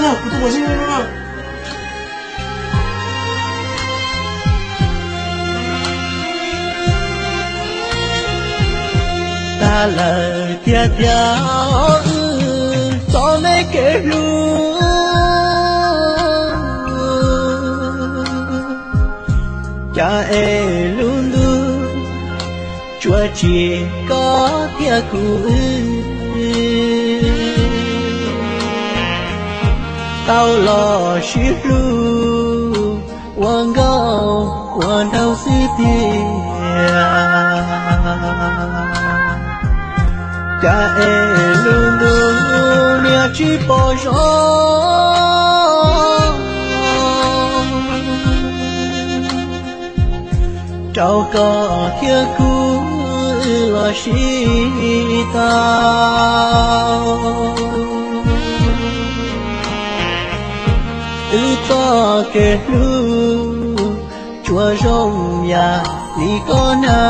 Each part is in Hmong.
Kuv tus muam zoo li no. Tas lawm tiag tiag wb txoj me kev hlub, cas es lub ntuj tsuas tsim koj thiab kuv wb tau los sib hlub ua nkauj ua nraug xwb tiag. Cas es lub ntuj niaj tsis pom zoo rau koj thiab kuv wb los sib tau. Wb txoj kev hlub tsuas zoo yam li koj na,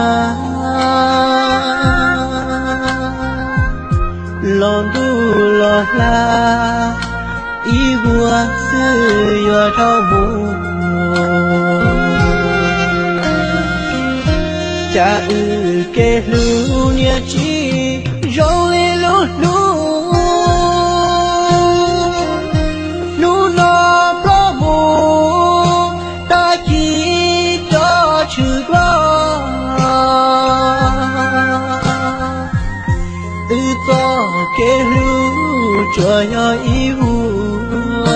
los ntuj los hla ib vuag xwb yuav dhau mus. Cas wb kev hlub niaj tsis zoo li lub hlub hnub no ploj mus, tag kis rov tshwm dua. Wb txoj kev hlub tsuas yog ib vuag,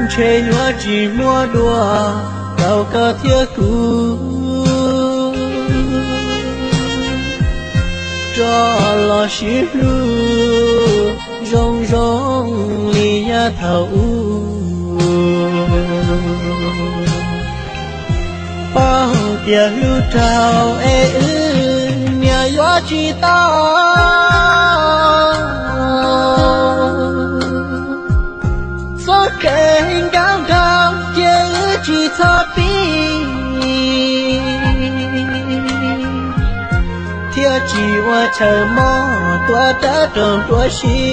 ntshe yuav tsis muaj dua rau koj thiab kuv rov los sib hlub zoo zoo li yav thaum ub. Paub tias hlub raug es wb niam yuav tsis tau, txoj kev nkauj nraug cia wb tsis txhob pib, thiaj tsis ua chaw mob tua rab roog dua siab.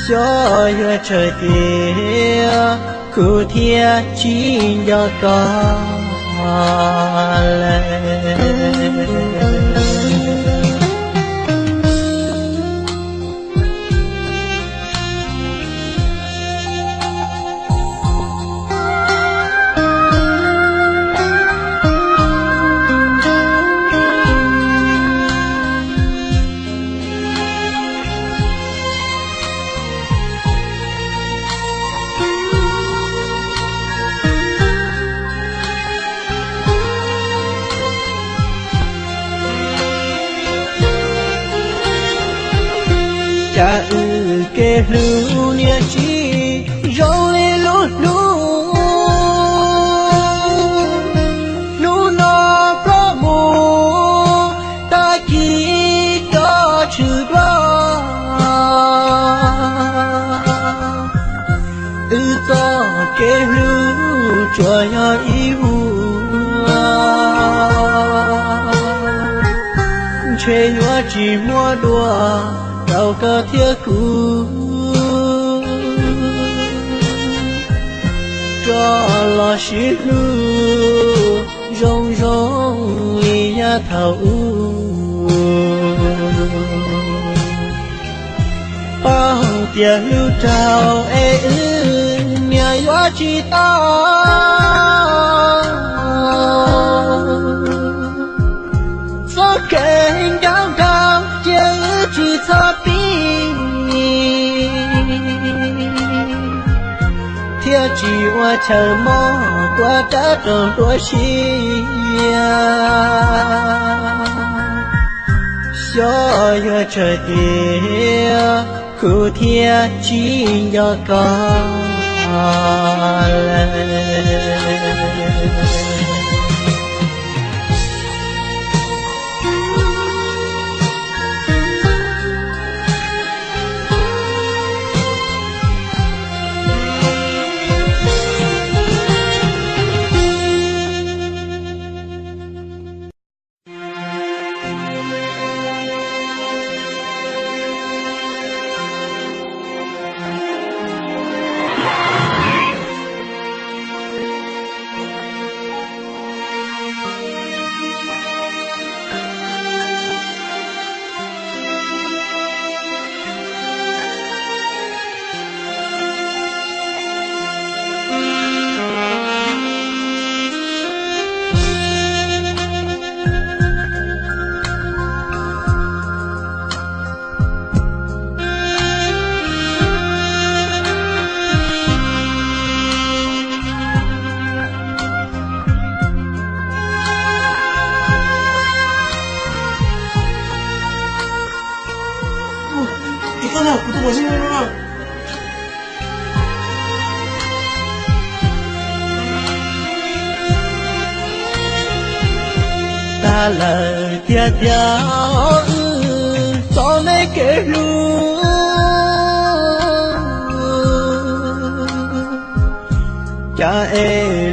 Xyov yuav tsawg tiag kuv thiaj tsis nco koj lawm. Cas wb kev hlub niaj tsis zoo li lub hlub hnub no ploj mus, tag kis rov tshwm dua. Wb txoj kev hlub tsuas yog ib vuag, ntshe yuav tsis muaj dua rau koj thiab kuv rov los sib hlub zoo zoo li yav thaum ub. Paub tias hlub raug es wb niam yuav tsis tau, txoj kev nkauj nraug cia wb tsis txhob pib, thiaj tsis ua chaw mob tua rab roog dua siab. Xyov yuav tsawg tiag kuv thiaj tsis nco koj lawm. lawm tiag tiag, wb txo me kev hlub cas es